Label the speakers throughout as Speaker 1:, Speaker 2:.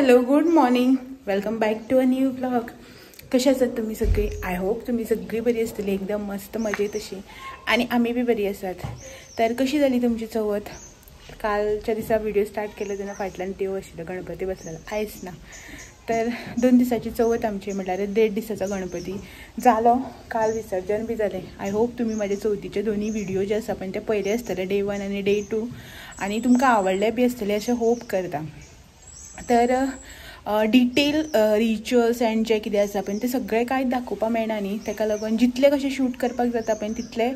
Speaker 1: Hello, good morning, welcome back to a new vlog. कशे आसात तुमी सगळी? I hope तुमी सगळी बरी आसतली, एकदम मस्त मजेत अशी, आनी आमी बी बरी आसात. तर कशी जाली तुमची चवथ? कालच्या दिसा व्हिडिओ स्टार्ट केलो तेन्ना फाटल्यान देव आशिल्लो, गणपती बसलेलो, आयज ना. तर 2 दिसाची चवथ आमची, म्हटल्यार 1.5 दिसाचो गणपती जालो. काल विसर्जन बी जालें. I hope तुमी म्हाजे चवथीचे दोनूय व्हिडिओ जे आसा पण ते पयले आसतले, डे 1 आनी डे 2, आनी तुमकां आवडले बी आसतले अशें होप करता. तर डिटेल रिच्युअल्स अँड जे कितें आसा पळय ते सगळें कांय दाखोवपाक मेळना न्ही, ताका लागून जितलें कशें शूट करपाक जाता पळय तितलें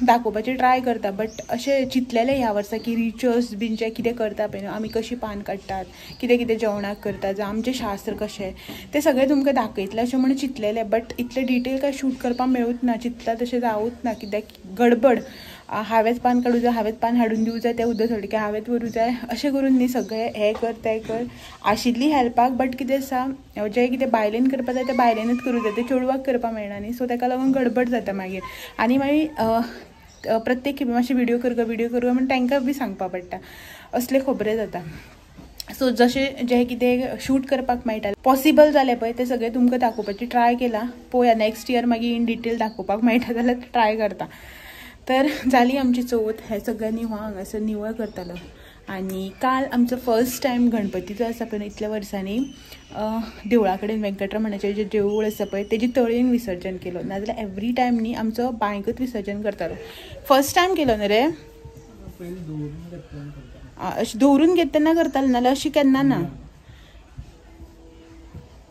Speaker 1: दाखोवपाचें ट्राय करता. बट अशें चिंतलेलें ह्या वर्सा की रिच्युअल्स बीन जे कितें करता पळय न्हू, आमी कशीं पान काडटात, कितें कितें जेवणाक करता, जावं आमचें शास्त्र कशें, तें सगळें तुमकां दाखयतलें अशें म्हणून चिंतलेलें. बट इतलें डिटेल काय शूट करपाक मेळूच ना, चिंतलां तशें जावूच ना, कित्याक गडबड, हांवेंच पान काडूं जाय, हांवेंच पान हाडून दिवं जाय, तें उदक सोडलें हांवेंच व्हरूं जाय, अशें करून न्ही सगळें हें कर तें कर आशिल्ली हेल्पाक. बट कितें आसा, जें कितें बायलेन करपाक जाय तें बायलेनूच करूं जाय, तें चेडवाक करपाक मेळना न्ही, सो ताका लागून गडबड जाता मागीर. आनी मागीर प्रत्येक खेपे मातशें व्हिडियो कर गो, व्हिडियो कर गो म्हण तांकां बी सांगपा पडटा, असले खबरे जाता. सो जशें जें कितें शूट करपाक मेळटा पॉसिबल जालें पळय तें सगळें तुमकां दाखोवपाची ट्राय केला. पळोवया नेक्स्ट इयर मागीर इन डिटेल दाखोवपाक मेळटा जाल्यार ट्राय करता. तर जाली आमची चवथ. हें सगळें निवळ हांगासर निवळ करतालो. आनी काल आमचो फर्स्ट टायम गणपतीचो आसा पळय इतल्या वर्सांनी देवळा कडेन वेंकटरमणाचें जें देवूळ आसा पळय तेजी तळयेन विसर्जन केलो. नाजाल्यार एवरी टायम न्ही आमचो बांयकूच विसर्जन करतालो. फर्स्ट टायम केलो न्हू रे, अशें दवरून घेत तेन्ना करतालो, नाजाल्यार अशें केन्ना ना.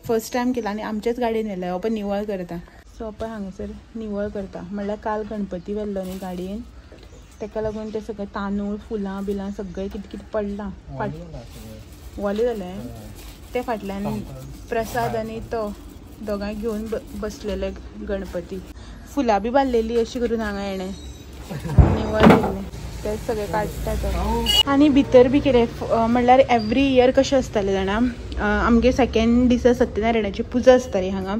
Speaker 1: फर्स्ट टायम केला आनी आमचेच गाडयेन व्हेलो. हो पळय निवळ करता. सो पळय हांगासर निवळ करता, म्हणल्यार काल गणपती व्हेल्लो न्ही गाडयेन, ताका लागून ते सगळे तांदूळ फुलां बिलां सगळें कितें कितें पडलां, वोलें जालें. ते फाटल्यान प्रसाद आनी तो दोगांय घेवन बसलेले गणपती, फुलां बी बांदलेली अशी करून हांगा येणें निवळ केल्लें, ते सगळें काडटा. आनी भितर बी कितें म्हणल्यार एवरी इयर कशें आसतालें जाणा, आमगे सेकेंड दिसा सत्यनारायणाची पुजा आसताली हांगा,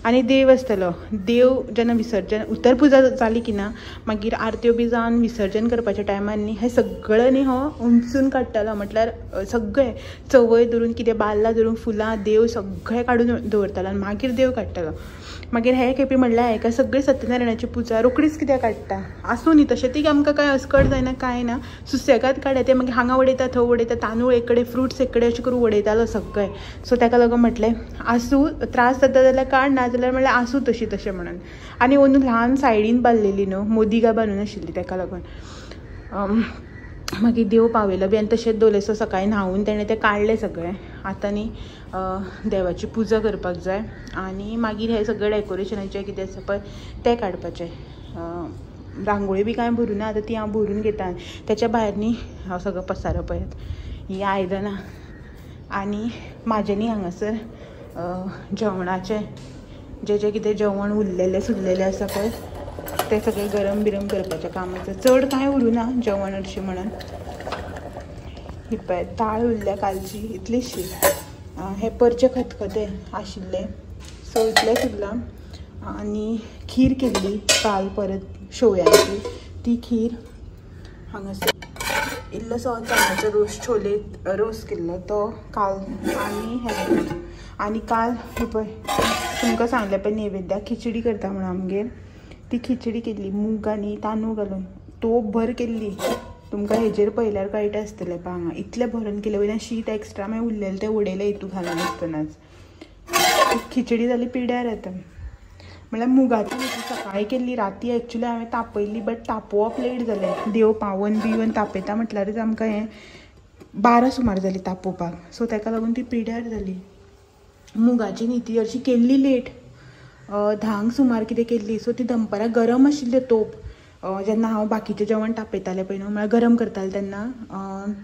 Speaker 1: आनी देव आसतालो. देव जेन्ना विसर्जन उत्तर पुजा जाली की ना, मागीर आरत्यो बी जावन विसर्जन करपाच्या टायमार न्ही हें सगळें न्ही हो उमसून काडटालो. म्हटल्यार सगळें चवय धरून कितें बाल्लां धरून फुलां देव सगळें काडून दवरतालो आनी मागीर देव काडटालो. मागीर हे खेपे म्हणल्यार हेका सगळी सत्यनारायणाची पुजा रोखडीच कित्याक काडटा आसूं न्ही तशें, ती आमकां कांय अस्कट जायना कांय ना, सुसेगाद काडया. ते मागीर हांगा उडयता थंय उडयता, तांदूळ एक कडेन फ्रुट्स एक कडेन अशें करून उडयतालो सगळें. सो ताका लागून म्हटलें आसूं, त्रास जाता जाल्यार काड, ना जाल्यार म्हणल्यार आसूं तशी तशें म्हणून. आनी अंदू ल्हान सायडीन बांदलेली न्हू, मोदिका बांदून आशिल्ली, ताका लागून मागीर देव पावयलो बी आनी तशेंच दवरलें. सो सकाळीं न्हांवून तेणें तें काडलें सगळें. आतां न्ही देवाची पुजा करपाक जाय आनी मागीर हें सगळें डेकोरेशनाचें कितें आसा पळय तें काडपाचें. रांगोळी बी कांय भरूं ना आतां, ती हांव भरून घेता. तेच्या भायर न्ही हांव सगळो पसारो पळयात, ही आयदनां आनी म्हाजें न्ही हांगासर जेवणाचें जें जें कितें जेवण उरलेलें सुरलेलें आसा पळय तें सगळें गरम बिरम करपाचें काम आसा. चड कांय उरूं ना जेवण अशें म्हणून. ही पळय दाळ उरल्या कालची इतलीशी, हे परचे खतखतें आशिल्लें, सो इतलेंच उरलां. आनी खीर केल्ली काल परत शेवयांची, ती खीर हांगासर इल्लोसो चण्याचो रोस, छोले रोस केल्लो तो काल. आनी हें आनी काल हे पळय तुमकां सांगलें पळय नैवेद्याक खिचडी करता म्हणून आमगेर, ती खिचडी केल्ली मूग आनी तांदूळ घालून, तोप भर केल्ली. तुमकां हेजेर पळयल्यार कळटा आसतलें पळय हांगा इतलें भरून केलें, वयल्यान शीत एक्स्ट्रा मागीर उरलेलें तें उडयलें हितू घालून आसतनाच. खिचडी जाली पिड्यार आतां. म्हणल्यार मुगाची सकाळीं केल्ली, राती एक्चुली हांवें तापयल्ली, बट तापोवप लेट जालें. देव पावन बी येवन तापयता म्हटल्यारच आमकां हें 12 सुमार जाली तापोवपाक, सो ताका लागून ती पिड्यार जाली. मुगाची न्ही ती अशी केल्ली लेट, 10 सुमार कितें केल्ली. सो ती दनपारां गरम आशिल्ली तोप, जेन्ना हांव बाकीचें जेवण तापयतालें पळय न्हू, म्हळ्यार गरम करतालें तेन्ना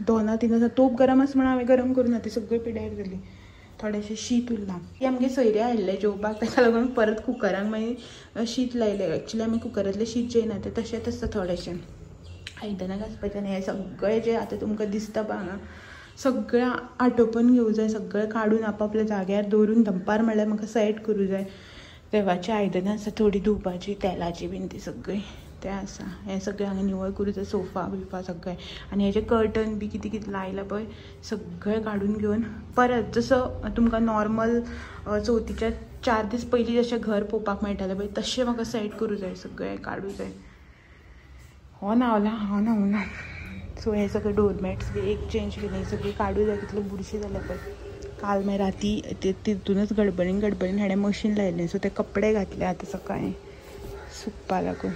Speaker 1: 2-3 तोप गरम आसा म्हणून हांवें गरम करूं ना, ती सगळी पिड्यार जाली. थोडेशें शीत उरलां. ती आमगे सोयरे आयिल्ले जेवपाक, ताका लागून परत कुकराक मागीर शीत लायलें. एक्चुली आमी कुकरांतलें शीत जेयना, तें तशेंच आसता थोडेशें. आयदनां घांसपाचें आनी हें सगळें जें आतां तुमकां दिसता पळय हांगा सगळें आटोपून घेवं जाय, सगळें काडून आपापल्या जाग्यार दवरून दनपार म्हणल्यार म्हाका सेट करूं जाय. देवाची आयदनां आसा थोडीं धुवपाची, तेलाची बीन ती सगळीं, तें आसा. हें सगळें हांगा निवळ करूं जाय, सोफा बिफा सगळें. आनी हेजें कर्टन बी कितें कितें लायलां पळय सगळें काडून घेवन परत जसो तुमकां नॉर्मल चवथीच्या 4 दीस पयलीं जशें घर पळोवपाक मेळटालें पळय तशें म्हाका सेट करूं जाय, सगळें काडूं जाय. हो न्हांवला, हांव न्हांवना. सो हे सगळे डोरमॅट्स बी एक चेंज केले, सगळीं काडूं जाय, कितले बुरशे जाले पळय. काल मागीर राती तितूनच गडबडीन गडबडीन हाणें मशीन लायलें, सो ते कपडे घातले आतां सकाळीं सुकपा लागून.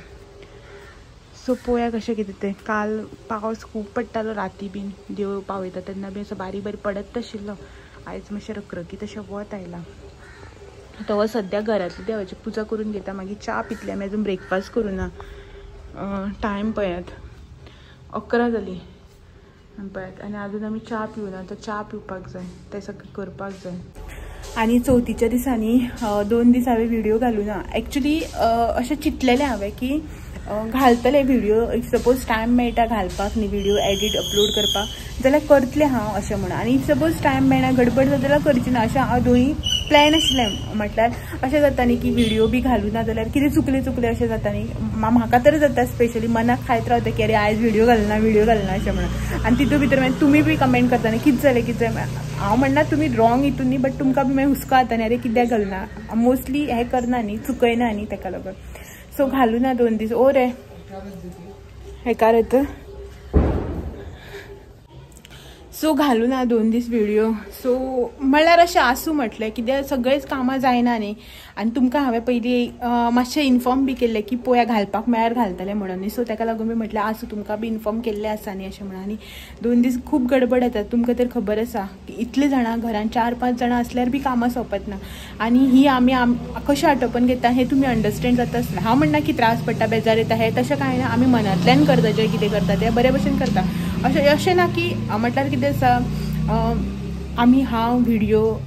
Speaker 1: सो पळोवया कशें कितें तें. काल पावस खूब पडटालो राती बीन, देव पावयता तेन्ना बी असो बारीक बारीक पडत आशिल्लो. आयज मातशें रखरखीत अशें वत आयलां. तो सद्या घरांतली देवाची पुजा करून घेता, मागीर च्या पितले आमी, अजून ब्रेकफास्ट करूं ना. टायम पळयात 11 जाली पळयात, आनी अजून आमी च्या पिवना, तर च्या पिवपाक जाय, तें सगळें करपाक जाय. आनी चवथीच्या दिसांनी 2 दीस हांवें व्हिडियो घालूं ना. एक्चुली अशें चिंतलेलें हांवें की घालतलें व्हिडियो, if suppose time मेळटा घालपाक न्ही, व्हिडियो एडिट अपलोड करपाक जाल्यार करतलें हांव अशें म्हणून. आनी if suppose time मेळना गडबड जाता जाल्यार करची ना, अशें हांव दोनूय प्लॅन आशिल्लें. म्हटल्यार अशें जाता न्ही की व्हिडियो बी घालूं ना जाल्यार कितें चुकलें चुकलें अशें जाता न्ही. म्हाका तर जाता स्पेशली मनाक खायत रावता की अरे आयज व्हिडियो घालना व्हिडियो घालना अशें म्हणून. आनी तितून भितर मागीर तुमी बी कमेंट करता न्ही कितें जालें कितें जालें. हांव म्हणना तुमी रॉंग हितून न्ही, बट तुमकां बी मागीर हुस्को जाता न्ही अरे कित्याक घालना, मोस्टली हें करना न्ही, चुकयना न्ही ताका लागून. सो घालूं ना 2 दीस. ओ रे हेकार. सो घालूं ना 2 दीस व्हिडियो. सो म्हणल्यार अशें आसूं म्हटलें कित्याक सगळेच कामां जायना न्ही. आनी तुमकां हांवें पयलीं मातशें इन्फॉर्म बी केल्लें की पळोवया घालपाक मेळ्यार घालतलें म्हणून न्ही. सो ताका लागून बी म्हटलें आसूं, तुमकां बी इन्फॉर्म केल्लें आसा न्ही अशें म्हणून. आनी 2 दीस खूब गडबड येता, तुमकां तर खबर आसा की इतले जाणां घरान 4-5 जाणां आसल्यार बी कामां सोंपत ना. आनी ही आमी कशें आटोपून घेता हें तुमी अंडरस्टँड जाता आसलें. हांव म्हणना की त्रास पडटा बेजार येता हें तशें कांय ना, आमी मनांतल्यान करता जें कितें करता तें बरे भशेन करता. अशें अशें ना की म्हटल्यार कितें आसा आमी हांव व्हिडियो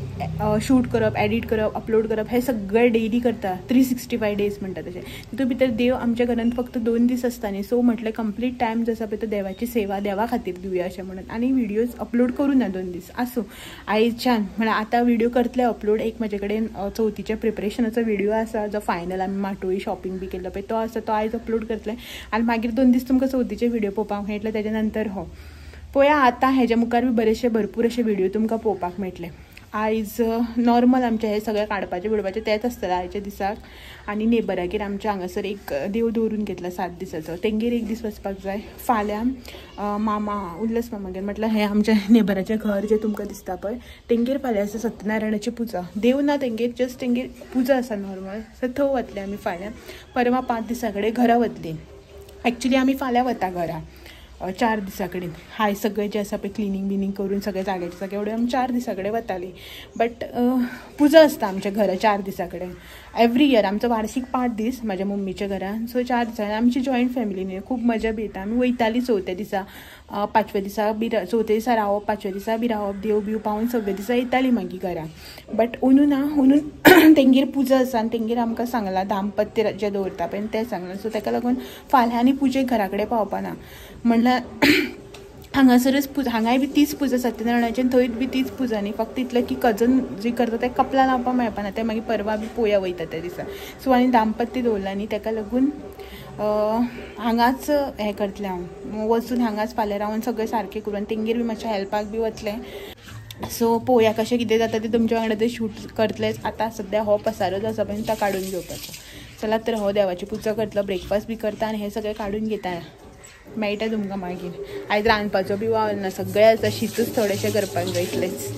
Speaker 1: शूट करप, एडिट करप, अपलोड करप हें सगळें डेली करता, 365 डेज म्हणटा तशें. तितून भितर देव आमच्या घरांत फक्त 2 दीस आसता न्ही. सो म्हटलें कंप्लीट टायम जो आसा पळय तो देवाची सेवा देवा खातीर दिवया अशें म्हणून. आनी व्हिडियोज अपलोड करूं ना 2 दीस, आसूं आयच्यान म्हळ्यार आतां व्हिडियो करतले अपलोड. एक म्हजे कडेन चवथीच्या प्रिपरेशनाचो व्हिडियो आसा जो फायनल आमी माटोळी शॉपिंग बी केल्लो पळय तो आसा, तो आयज अपलोड करतले. आनी मागीर 2 दीस तुमकां चवथीचे व्हिडियो पळोवपाक मेळटले. तेज्या नंतर हो पळया आतां हेज्या मुखार बी बरेचशे भरपूर अशे व्हिडियो तुमकां पळोवपाक मेळटले. आयज नॉर्मल आमचें हें सगळें काडपाचें बिडपाचें तेंच आसतलें आयच्या दिसाक. आनी नेबरागेर आमच्या हांगासर एक देव दवरून घेतला 7 दिसाचो, तेंगेर एक दीस वचपाक जाय. फाल्यां मामा उल्हास मामागेर म्हटल्यार हें आमच्या नेबराचें घर जें तुमकां दिसता पळय तेंगेर फाल्यां आसा सत्यनारायणाची पुजा. देव ना तेंगेर, जस्ट तेंगेर पुजा आसा नॉर्मल. सो थंय वतले आमी फाल्यां. परवां 5 दिसां कडेन घरा वतलीं. एक्चुली आमी फाल्यां वता घरा 4 दिसां कडेन. हाय सगळें जें आसा पळय क्लिनींग बिनींग करून सगळें जाग्याचे जागे एवढे आमी 4 दिसां कडेन वतालीं. बट पुजा आसता आमच्या घरा 4 दिसां कडेन एवरी इयर. आमचो वार्षीक 5 दीस म्हाज्या मम्मीच्या घरान. सो 4 दिसांनी आमची जॉयंट फॅमिली न्ही, खूब मजा बी येता. आमी वयतालीं चवथ्या दिसा, 5व्या दिसा बी, चवथ्या दिसा रावप, 5व्या दिसा बी रावप, देव बीव पावून 6व्या दिसा येतालीं मागीर घरा. बट अंदू ना, अंदू तेंगेर पुजा आसा आनी तेंगेर आमकां सांगलां दाम्पत्य जें दवरता पळय तें सांगलां. सो ताका लागून फाल्यां आनी पुजेक घरा कडेन पावपा ना म्हणल्यार हांगासरच पुजा, हांगाय बी तीच पुजा सत्यनारायणाची, थंय बी तीच पुजा न्ही. फक्त इतलें की कजन जी करता तें कपला लावपाक मेळपाना, तें मागीर परवा बी पोया वयता त्या दिसा. सो आनी दाम्पत्य दवरलां न्ही ताका लागून हांगाच हें करतलें हांव, वचून हांगाच फाल्यां रावन सगळें सारकें करून आनी तेंगेर बी मातशें हेल्पाक बी वतलें. सो पळोवया कशें कितें जाता तें तुमच्या वांगडा तें शूट करतलेंच. आतां सद्या हो पसारो जो आसा पळय तो काडून घेवपाचो. चला तर हो देवाची पुजा करतलो, ब्रेकफास्ट बी करता आनी हें सगळें काडून घेता. मेळटा तुमकां मागीर. आयज रांदपाचो बी वावर ना, सगळें आसा, शीतच थोडेशें करपाक जाय इतलेंच.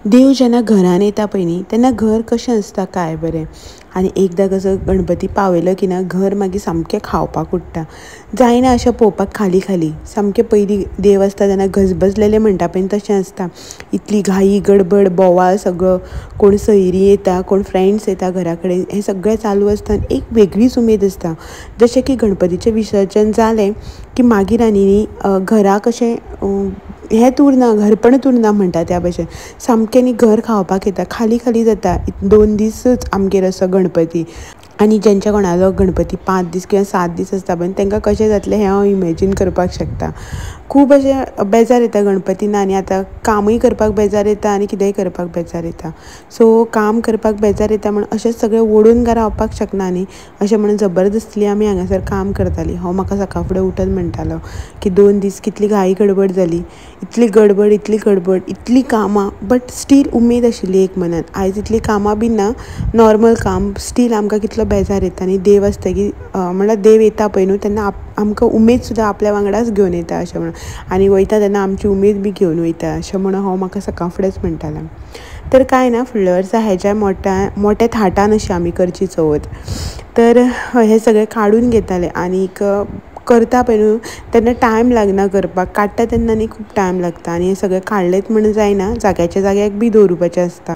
Speaker 2: देव जेन्ना घरान येता पळय न्ही तेन्ना घर कशें आसता काय बरें. आनी एकदां कसो गणपती पावयलो की ना घर मागीर सामकें खावपाक उडटा, जायना अशें पळोवपाक खाली खाली. सामकें पयलीं देव आसता तेन्ना गजबजलेलें म्हणटा पळय तशें आसता. इतली घाई गडबड बोवाळ सगळो, कोण सयरीं येता कोण फ्रेंड्स येता घरा कडेन, हें सगळें चालू आसता आनी एक वेगळीच उमेद आसता. जशें की गणपतीचें विसर्जन जालें की मागीर आनी न्ही घरा कशें हेंच उरना, घरपणच उरना म्हणटा त्या भशेन सामकें न्ही घर खावपाक येता, खाली खाली जाता. 2 दिसच आमगेर असो गणपती. आनी ज्यांच्या कोणालो गणपती 5 दीस किंवा 7 दीस आसता पळय तांकां कशें जातलें हें हांव इमेजीन करपाक शकता. खूब अशें बेजार येता गणपती ना, आनी आतां कामूय करपाक बेजार येता आनी कितेंय करपाक बेजार येता. सो काम करपाक बेजार येता म्हण अशेंच सगळें ओडून काय रावपाक शकना न्ही, अशें म्हणून जबरदस्तीली आमी हांगासर काम करतालीं. हो म्हाका सकाळ फुडें उठून म्हणटालो की 2 दीस कितली घाई गडबड जाली, इतली गडबड इतली गडबड इतली कामां, बट स्टील उमेद आशिल्ली एक मनान. आयज इतली कामां बी ना, नॉर्मल काम, स्टील आमकां कितलो बेजार येता न्ही. देव आसतकीर म्हणल्यार देव येता पळय न्हू तेन्ना आमकां उमेद सुद्दां आपल्या वांगडाच घेवन येता अशें म्हणून, आनी वयता तेन्ना आमची उमेद बी घेवन वयता अशें म्हणून हो म्हाका सकाळ फुडेंच म्हणटालो. तर कांय ना, फुडल्या वर्सा हेज्या मोठ्या थाटान अशी आमी करची चवथ. तर हें सगळें काडून घेतालें आनीक करता पळय न्हू तेन्ना टायम लागना करपाक, काडटा तेन्ना न्ही खूब टायम लागता. आनी हें सगळें काडलेंच म्हण जायना, जाग्याच्या जाग्याक बी दवरुपाचें आसता.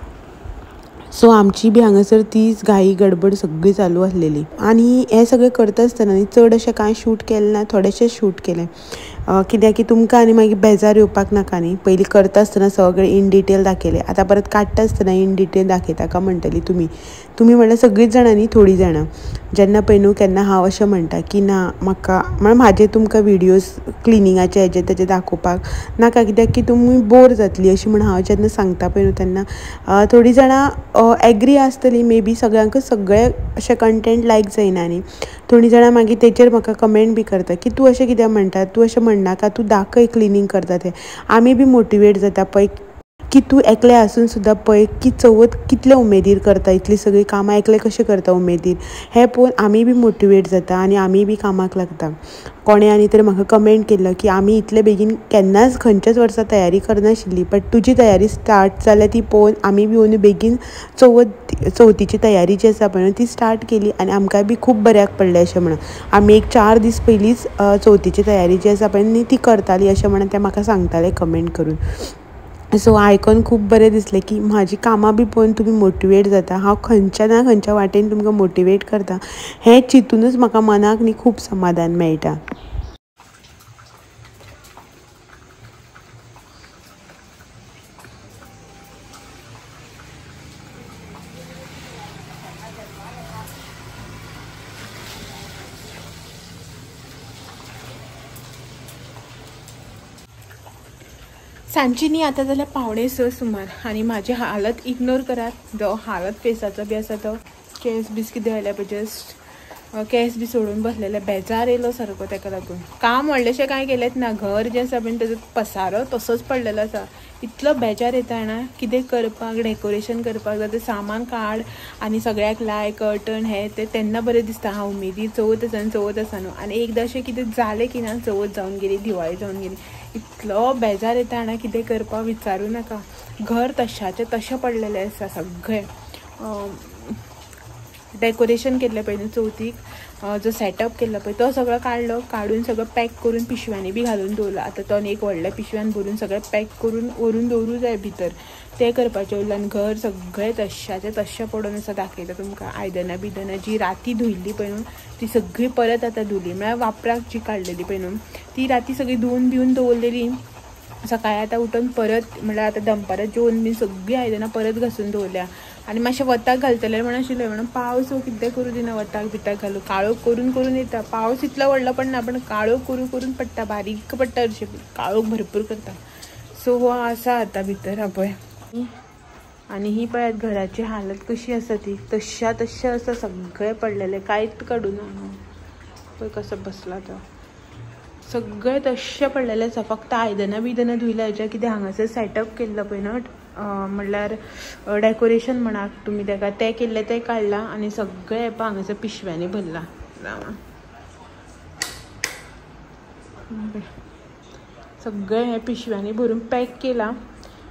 Speaker 2: सो आमची बी हांगासर तीच घाई गडबड सगळी चालू आसलेली. आनी हें सगळें करता आसतना न्ही चड अशें कांय शूट केलें ना, थोडेशें शूट केलें, कित्याक की तुमकां आनी मागीर बेजार येवपाक नाका न्ही. पयलीं करता आसतना सगळें इन डिटेल दाखयलें, आतां परत काडटा आसतना इन डिटेल दाखयता काय म्हणटली तुमी. तुमी म्हणल्यार सगळींच जाणां न्ही, थोडीं जाणां. जेन्ना पळय न्हू केन्ना हांव अशें म्हणटा की ना म्हाका म्हळ्यार म्हाजे तुमकां विडियोज क्लिनिंगाचे हेजे तेजे दाखोवपाक नाका, कित्याक की तुमी बोर जातली अशें म्हण हांव जेन्ना सांगता पळय न्हू तेन्ना थोडीं जाणां एग्री आसतली, मे बी सगळ्यांकूच सगळे अशें कंटेंट लायक जायना न्ही. थोडीं जाणां मागीर तेचेर म्हाका कमेंट बी करता की तूं अशें कित्याक म्हणटा, तूं अशें म्हणनाका, तूं दाखय क्लिनींग करता तें. आमी बी मोटिवेट जाता पळय की तूं एकलें आसून सुद्दां पळय की चवथ कितले उमेदीर करता, इतलीं सगळीं कामां एकलें कशें करता उमेदीर, हें पळोवन आमी बी मोटिवेट जाता आनी आमी बी कामाक लागता. कोणें आनी तर म्हाका कमेंट केल्लो की आमी इतले बेगीन केन्नाच खंयच्याच वर्सा तयारी करनाशिल्ली, बट तुजी तयारी स्टार्ट जाल्या ती पळोवन आमी बी अंदू बेगीन चवथीची तयारी जी आसा पळय ती स्टार्ट केली आनी आमकांय बी खूब बऱ्याक पडलें अशें म्हणून. आमी एक 4 दीस पयलींच चवथीची तयारी जी आसा पळय ती करताली अशें म्हणून ते म्हाका सांगताले कमेंट करून. सो आयकून खूब बरें दिसलें की म्हाजी कामां बी पळोवन तुमी मोटिवेट जाता, हांव खंयच्या ना खंयच्या वाटेन तुमकां मोटिवेट करता हें चिंतूनच म्हाका मनाक न्ही खूब समाधान मेळटा.
Speaker 1: सांजची न्ही आतां जाल्यार 5:45 सुमार आनी म्हाजी हालत इग्नोर करात, जो हालत फेसाचो बी आसा तो केंस बीस कितें जाल्यार पळय जस्ट केंस बी सोडून बसलेले, बेजार येयलो सारको. ताका लागून काम व्हडलेशें कांय केलेंच ना, घर जें आसा पळय तेजो पसारो तसोच पडलेलो आसा. इतलो बेजार येता जाणा, कितें करपाक डेकोरेशन करपाक जाय तें सामान काड आनी सगळ्याक लाय कर्टन हें तें, तेन्ना बरें दिसता. हांव उमेदीर चवथ आसा चवथ आसा न्हू, आनी एकदां अशें कितें जालें की ना चवथ जावन गेली, दिवाळी जावन गेली, इतलो बेजार येता जाणा कितें करपाक विचारूं नाका. घर तशाचें तशें पडलेलें आसा सगळें. डेकोरेशन केल्लें पळय न्हू चवथीक, जो सेटअप केल्लो पळय तो सगळो काडलो, काडून सगळो पॅक करून पिशव्यांनी बी घालून दवरलो. आतां तो एक व्हडल्या पिशव्यान भरून सगळें पॅक करून व्हरून दवरूं जाय भितर, तें करपाचें उरलां. आनी घर सगळें तशाचें तशें पडून आसा, दाखयता तुमकां. आयदनां बियदनां जी राती धुयल्ली पळय न्हू ती सगळी परत आतां धुली, म्हळ्यार वापराक जी काडलेली पळय न्हू ती राती सगळी धुवन बिवन दवरलेली. सकाळी आतां उठून परत म्हळ्यार आतां दनपारां जेवन बीन सगळीं आयदनां परत घासून दवरल्या. आनी मातशें वताक घालतलें म्हण आशिल्लें, म्हणून पावस हो कितें करूं दिना, वताक बिताक घालूं, काळोख करून करून येता. पावस इतलो व्हडलो पडना पण काळोख करून करून पडटा, बारीक पडटा, हरशीं काळोख भरपूर करता. सो हो आसा आतां भितर हा पळय. आनी ही पळयात घराची हालत कशी आसा ती, तश्या तश्शें आसा सगळें पडलेलें, कांयच काडूं ना. पळय कसो बसला तो, सगळें तश्शें पडलेलें आसा. फक्त आयदनां बियदनां धुयल्या हेच्या कितें हांगासर सेटअप केल्लो पळय न्हू, म्हणल्यार डेकोरेशन म्हणाक तुमी तेका, तें केल्लें तें काडलां आनी सगळें पळय हांगासर पिशव्यांनी भरलां. सगळें हें पिशव्यांनी भरून पॅक केलां.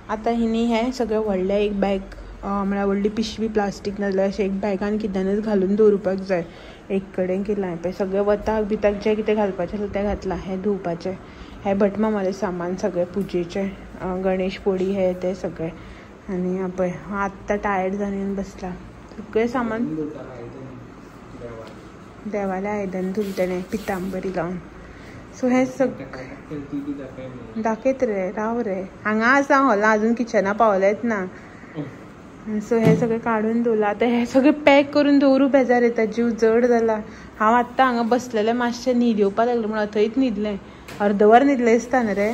Speaker 1: आतां हिनी हें सगळें व्हडलें एक बॅग, म्हळ्यार व्हडली पिशवी प्लास्टीक नाजाल्यार अशें एक बॅगान कित्यानच घालून दवरुपाक जाय, एक कडेन केलां. पळय सगळें वताक बिताक जें कितें घालपाचें आसलें तें घातलां. हें धुवपाचें, हें भटमामालें सामान सगळें पुजेचें, गणेश पोडी हें तें सगळें. आनी पळय आत्तां टायर्ड जावन येवन बसला. सगळें सामान देवालें आयदन धुलतलें पितांबरी लावन. सो हें सगळें दाखयत रे, राव रे, हांगा आसा हॉला, अजून किचना पावलेंच ना. सो हें सगळें काडून दवरलां. आतां हें सगळें पॅक करून दवरूं बेजार येता, जीव जड जाला. हांव आत्तां हांगा बसलेलें मातशें न्हीद येवपा लागलें म्हणून थंयच न्हिदलें, अर्दवर न्हिदलें दिसता न्ही रे,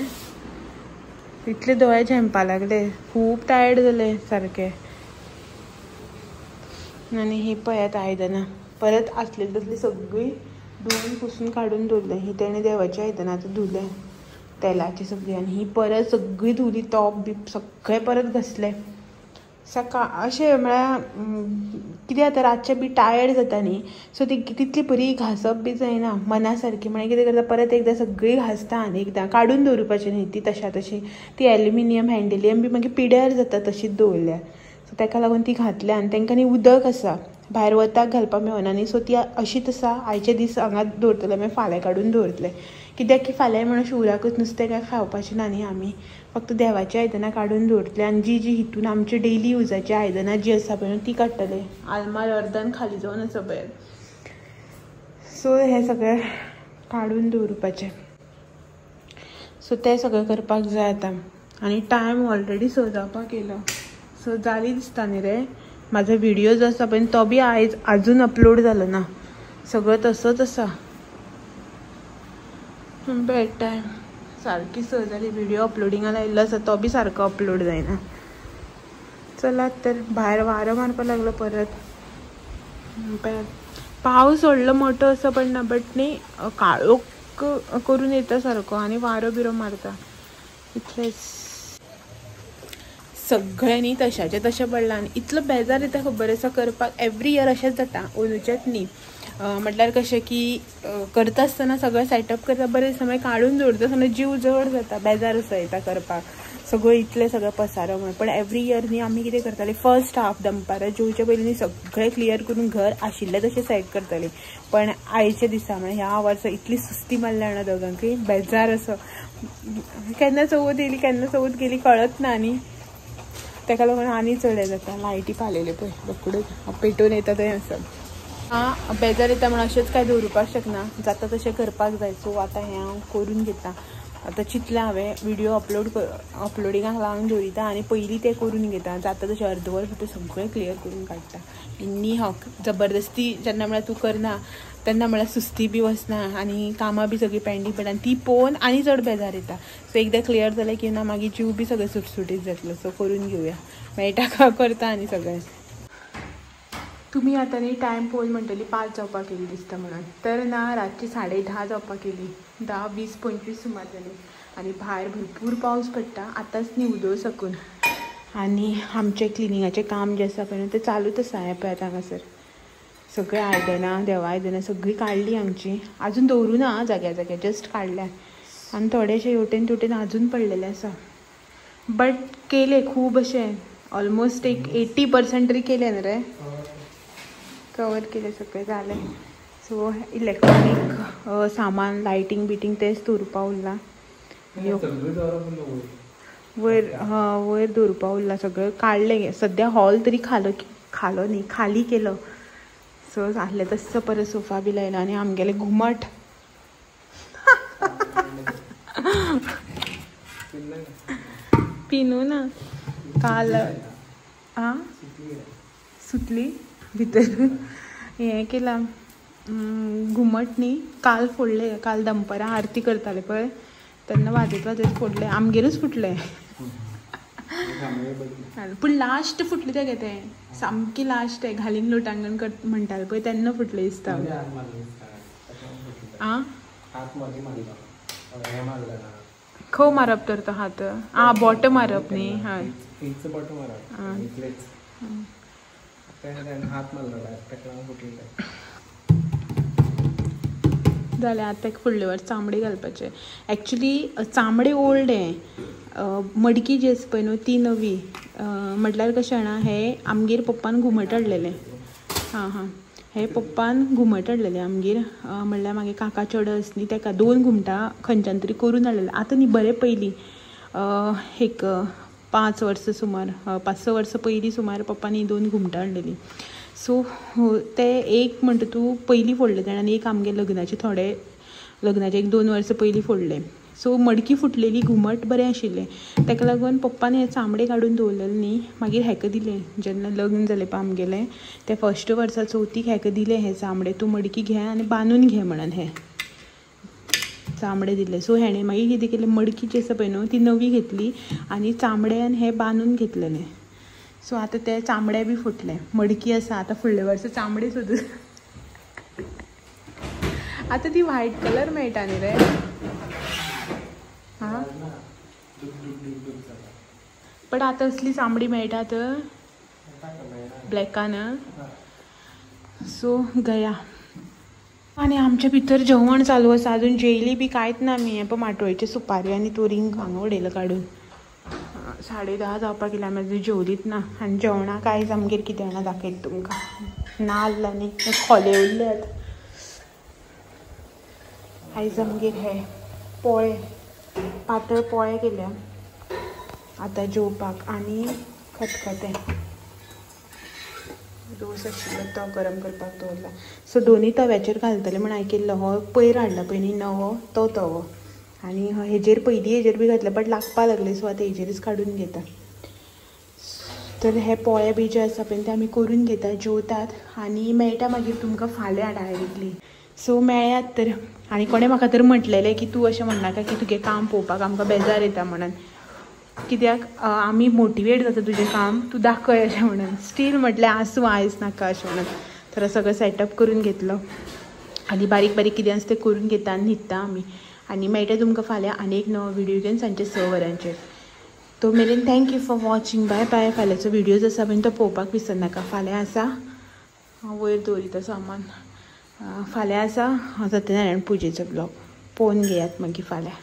Speaker 1: इतले दोळे झेंपा लागले, खूब टायर्ड जालें सारकें. आनी ही पळयात आयदनां परत आसली तसली सगळीं धुवन पुसून काडून दवरलें. ही तेणें देवाची आयदनां आतां धुलें तेलाची सगळीं, आनी ही परत सगळीं धुली, तोप बीप सगळें परत घासलें. सकाळ अशें म्हळ्यार कितें जाता रातचें बी टायर्ड जाता न्ही, सो ती तितली बरी घांसप बी जायना मना सारकी. म्हळ्यार कितें करता परत एकदां सगळी घांसता आनी एकदां काडून दवरुपाची न्ही ती तशा तशी, ती एल्युमिनियम हँडेलियम बी मागीर पिड्यार जाता तशीच दवरल्यार. सो ताका लागून ती घातल्या. आनी तांकां न्ही उदक आसा भायर वताक घालपाक मेळना न्ही, सो ती अशीच आसा. आयचे दीस हांगा दवरतले, मागीर फाल्यां काडून दवरतले, कित्याक की फाल्यां म्हणून शिवराकूच नुस्तें काय खावपाचें ना न्ही आमी, फक्त देवाची आयदनां काडून दवरतले. आनी जी जी हितून आमचे डेली युजाची आयदनां जी आसा पळय ती काडटले. आलमार अर्दान खाली जावन आसा पळय, सो हें सगळें काडून दवरुपाचें. सो तें सगळें करपाक जाय आतां. आनी टायम ऑलरेडी 6 जावपाक येयलो, सो जाली दिसता न्ही रे. म्हाजो व्हिडियो जो आसा पळय तो बी आयज आजून अपलोड जालो ना, सगळं तसोच आसा. बॅड टायम सारकी 6 जाली, व्हिडियो अपलोडिंगा लायिल्लो आसा तो बी सारको अपलोड जायना. चलात तर भायर वारो मारपाक लागलो परत. पावस व्हडलो मोठो असो पडना, बट न्ही काळोख करून येता सारको आनी वारो बिरो मारता इतलेंच. सगळें न्ही तशाचें तशें पडलां आनी इतलो बेजार येता खबर आसा करपाक. एवरी इयर अशेंच जाता, अंदूचेंच न्ही. म्हटल्यार कशें की करता आसतना सगळें सेटअप करता बरें दिसता, मागीर काडून दवरता आसतना जीव जड जाता, बेजार असो येता करपाक सगळं इतलें सगळें पसारो म्हणून. पण एवरी इयर न्ही आमी कितें करतालीं, फर्स्ट हाफ दनपारां जेवचे पयलीं न्ही सगळें क्लियर करून घर आशिल्लें तशें सेट करतालीं. पण आयच्या दिसा म्हळ्यार ह्या वर्सा इतली सुस्ती मारल्या जाणा दोगांकूय, बेजार असो. केन्ना चवथ येयली केन्ना चवथ गेली कळत ना न्ही, ताका लागून आनी चड हें जाता. लायटी पालयल्यो पळय रोखड्योच पेटोवन येता थंय आसा. आं बेजार येता म्हणून अशेंच कांय दवरुपाक शकना, जाता तशें करपाक जाय. सो आतां हें हांव करून घेता. आतां चिंतलां हांवें व्हिडियो अपलोडिंगाक लावन दवरिता आनी पयलीं तें करून घेता, जाता तशें अर्दवर भितर सगळें क्लियर करून काडटा. न्ही हांव जबरदस्ती जेन्ना म्हळ्यार तूं करना तेन्ना म्हळ्यार सुस्ती बी वचना आनी कामां बी सगळीं पेंडींग पडटा आनी ती पळोवन आनी चड बेजार येता. सो एकदां क्लियर जालें की ना मागीर जीव बी सगळें सुटसुटीत जातलो. सो करून घेवया, मेळटा करता आनी सगळें. तुमी आतां न्ही टायम पळोवन म्हणटली 5 जावपाक येयली दिसता म्हणून, तर ना रातची 10:30 जावपाक येयली, 10:20-25 सुमार जाली. आनी भायर भरपूर पावस पडटा आतांच न्ही उदो सकून. आनी आमचें क्लिनिंगाचें काम जें आसा पळय तें चालूच आसा. हें पळयात हांगासर सगळीं आयदनां, देवा आयदनां सगळीं काडली हांगची, आजून दवरूं ना जाग्या जाग्यार, जस्ट काडल्या. आनी थोडेशे हेवटेन तेवटेन आजून पडलेले आसा, बट केले खूब अशें ऑलमोस्ट एक 80% तरी केलें न्ही रे, कवर केलें सगळें जालें. सो इलेक्ट्रॉनीक सामान लायटींग बिटींग तेंच दवरुपा उरलां, वयर वयर दवरुपा उरलां सगळें काडलें. सद्या हॉल तरी खालो खालो न्ही खाली केलो. सो आसलें तसो परत सोफा बी लायलो. आनी आमगेलें घुमट पिनू ना काल आं सुतली भितर हें केलां घुमट न्ही काल फोडलें, काल दनपरां आरती करताले पळय तेन्ना वाजयत वाजयत फोडलें, आमगेरूच फुटलें. पूण लास्ट फुटलें तेगे तें, सामकें लास्ट तें घालीन लोटांगण कर म्हणटालें पळय तेन्ना फुटलें दिसता. आं खंय मारप तर तो हात? आं बोट मारप न्ही, हय जालें. आतां ताका फुडले वर्स चामडे घालपाचें. एक्चुली चामडे ओल्ड हें, मडकी जी आसा पळय न्हू ती नवी. म्हटल्यार कशें जाणा, हें आमगेर पप्पान घुमट हाडलेलें. हां हां हें पप्पान घुमट हाडलेलें आमगेर, म्हणल्यार मागीर काका चेडो आसा न्ही ताका 2 घुमटां खंयच्यान तरी करून हाडलेलें. आतां न्ही बरें पयलीं एक 5 वर्सां सुमार, 5-6 वर्सां पयलीं सुमार पप्पान ही 2 घुमटां हाडलेलीं. सो ते एक म्हणटा तूं पयलीं फोडलें तेणें आनी एक आमगे लग्नाचे थोडे लग्नाचे 1-2 वर्सां पयलीं फोडलें. सो मडकी फुटलेली घुमट बरें आशिल्लें. ताका लागून पप्पान हे चामडे काडून दवरलेले न्ही, मागीर हेका दिलें. जेन्ना लग्न जालें पळय आमगेलें ते फर्स्ट वर्सा चवथीक हेका दिलें हें चामडे, तूं मडकी घे आनी बांदून घे म्हणून हे चामडे दिले. सो हेणें मागीर कितें केलें, मडकी जी आसा पळय न्हू ती नवी घेतली आनी चामड्यान हे बांदून घेतलेलें. सो आतां ते चामडे बी फुटले, मडकी आसा. आतां फुडल्या वर्सा चामडे सोदून आतां ती व्हायट कलर मेळटा न्ही रे. हां, पण आतां असली चामडी मेळटा तर ब्लॅकान. सो गया. आनी आमच्या भितर जेवण चालू आसा, अजून जेयली बी कांयच ना आमी. हें पळय माटोळेची सुपारी आनी तोरींग हांगा उडयलां काडून. 10:30 जावपाक गेल्या, आमी अजून जेवलीच ना. आनी जेवणाक आयज आमगेर कितें जाणा दाखयता तुमकां. नाल्ल आनी खोले उरल्यात. आयज आमगेर हे पोळे, पातळ पोळे केल्या आतां जेवपाक. आनी खतखतें रोस आशिल्लो तो गरम करपाक दवरला. सो दोनूय तव्याचेर घालतले म्हण हांवें केल्लो. हो पयर हाडला पळय न्ही नवो तो तवो, आनी हेजेर पयलीं हेजेर बी घातले बट लागपा लागले. सो आतां हेजेरच काडून घेता. तर हे पोळे बी जे आसा पळय ते आमी करून घेता, जेवतात आनी मेळटा मागीर तुमकां फाल्यां डायरेक्टली. सो मेळयात तर. आनी कोणें म्हाका तर म्हटलेलें की तूं अशें म्हणनाका की तुगें काम पळोवपाक आमकां बेजार येता म्हणून, कित्याक आमी मोटिवेट जाता तुजें काम तूं दाखय अशें म्हणून. स्टील म्हटलें आसूं आयज नाका अशें म्हणून. तर सगळें सेटअप करून घेतलो आनी बारीक बारीक कितें आसा तें करून घेता आनी न्हिदता आमी. आनी मेळटा तुमकां फाल्यां आनी एक नवो व्हिडियो घेवन सांजचे 6 वरांचेर. तो मेरेन thank you for watching, bye bye. फाल्यांचो व्हिडियोज आसा पळय तो पळोवपाक विसरनाका. फाल्यां आसा, हांव वयर दवरिता सामान. फाल्यां आसा सत्यनारायण पुजेचो ब्लॉग, पळोवन घेयात मागीर फाल्यां.